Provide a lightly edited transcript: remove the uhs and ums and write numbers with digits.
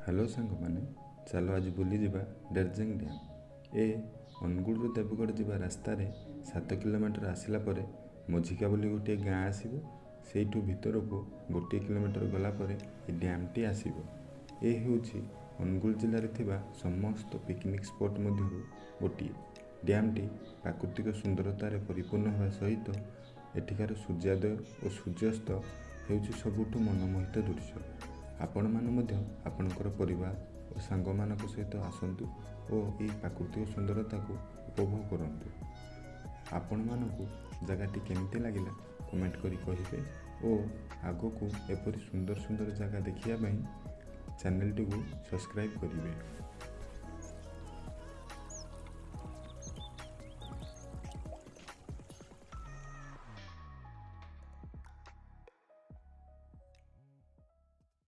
Hello ସାଙ୍ଗମାନେ, ଚାଲ ଆଜି ବୁଲିଯିବା ଡେରଜେଙ୍ଗ ଡ୍ୟାମ୍। ଏ ଅନୁଗୁଳରୁ ଦେବଗଡ଼ ଯିବା ରାସ୍ତାରେ 7 କିଲୋମିଟର ଆସିଲା ପରେ ମଝିକା ବୋଲି ଗୋଟିଏ ଗାଁ ଆସିବ। ସେଇଠୁ ଭିତରକୁ 1 କିଲୋମିଟର ଗଲା ପରେ ଏ ଡ୍ୟାମ୍ଟି ଆସିବ। ଏ ହେଉଛି ଅନୁଗୁଳ ଜିଲ୍ଲାରେ ଥିବା ସମସ୍ତ ପିକନିକ୍ ସ୍ପଟ୍ ମଧ୍ୟରୁ ଗୋଟିଏ। ଡ୍ୟାମ୍ଟି ପ୍ରାକୃତିକ ସୁନ୍ଦରତାରେ ପରିପୂର୍ଣ୍ଣ ହେବା ସହିତ ଏଠିକାର ସୂର୍ଯ୍ୟୋଦୟ ଓ ସୂର୍ଯ୍ୟାସ୍ତ ହେଉଛି ସବୁଠୁ ମନମୋହିତ ଦୃଶ୍ୟ। ଆପଣମାନେ ମଧ୍ୟ ଆପଣଙ୍କର ପରିବାର ଓ ସାଙ୍ଗମାନଙ୍କ ସହିତ ଆସନ୍ତୁ ଓ ଏହି ପ୍ରାକୃତିକ ସୁନ୍ଦରତାକୁ ଉପଭୋଗ କରନ୍ତୁ। ଆପଣମାନଙ୍କୁ ଜାଗାଟି କେମିତି ଲାଗିଲା କମେଣ୍ଟ କରି କହିବେ ଓ ଆଗକୁ ଏପରି ସୁନ୍ଦର ସୁନ୍ଦର ଜାଗା ଦେଖିବା ପାଇଁ ଚ୍ୟାନେଲଟିକୁ ସବସ୍କ୍ରାଇବ୍ କରିବେ।